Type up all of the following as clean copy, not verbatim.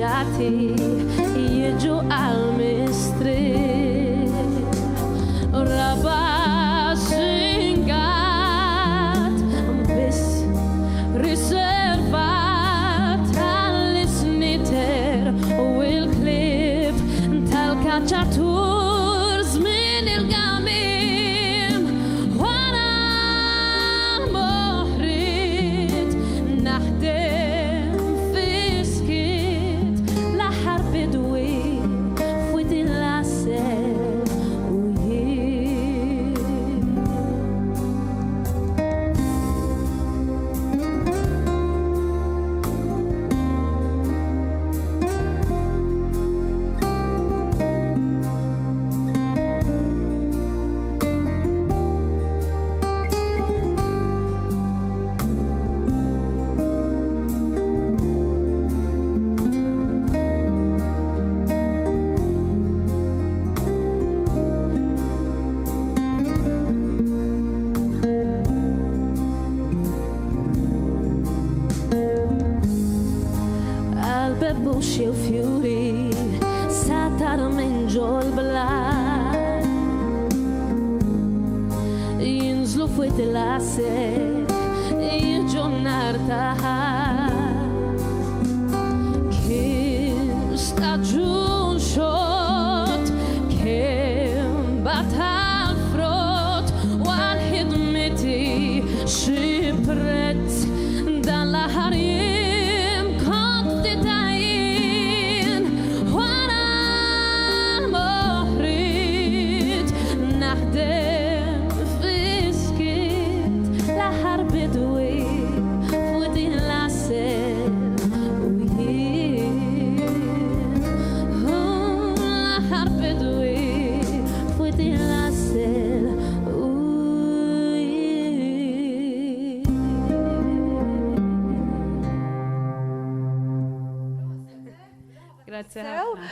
Refuġjati jiġu għall-mistrieħ. Raba' singat biss riservat għall-isniter u l-klieb tal-kaċċatur żmien il-gamiem wara l-moħriet naħdem fis-skiet l-aħħar bidwi f'Wied il-Għasel u jien. Għal bebbux jew fjuri sa tara minn ġol-blat Jinżlu f'wied il-għasel jiġu n-nar ta' ħadd. Kien staġun xott, kien batal frott u għal ħidmiti xi prezz dan l-aħħar jiem kont ftit għajjien wara l-moħriet naħdem fis-skiet l-aħħar bidwi f'Wied il-Għasel u jien. L-aħħar bidwi f'Wied il-Għasel u jien. Grazzi ħafna.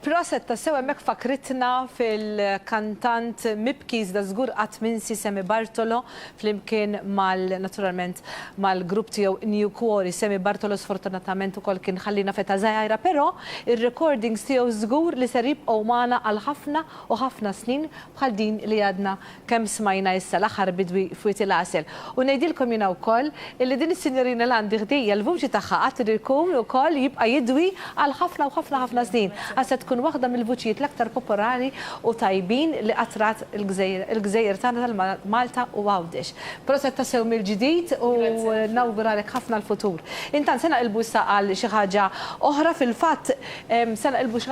Proset tassew hemmhekk fakkritna fil-kantant mibki iżda żgur qatt minsi Sammy Bartolo flimkien mal naturalment mal-grupp tiegħu New Quarry. Sammy Bartolo sfortunatament ukoll kien ħallina f'età żgħira però ir-recordings tiegħu żgur li ser jibqgħu magħna għal ħafna u ħafna snin bħal din li għadna kemm smajna issa l-aħħar bidwi f'Wied il-Għasel. U ngħidilkom jiena wkoll illi din is-sinjorina li għandi ħdejja l-vuċi tagħha għad irid ikun ukoll jibqa' jidwi għal ħafna u ħafna ħafna snin għax se tkun waħda mill-vuċijiet l-aktar popolari u tajbin li qatt rat il-gżejjer tagħna tal-Malta u Għawdex. Proset tassew mill-ġdid u nawguralek ħafna l-futur. Intant se naqilbu issa għal xi ħaġa oħra fil-fatt se naqilbu xi.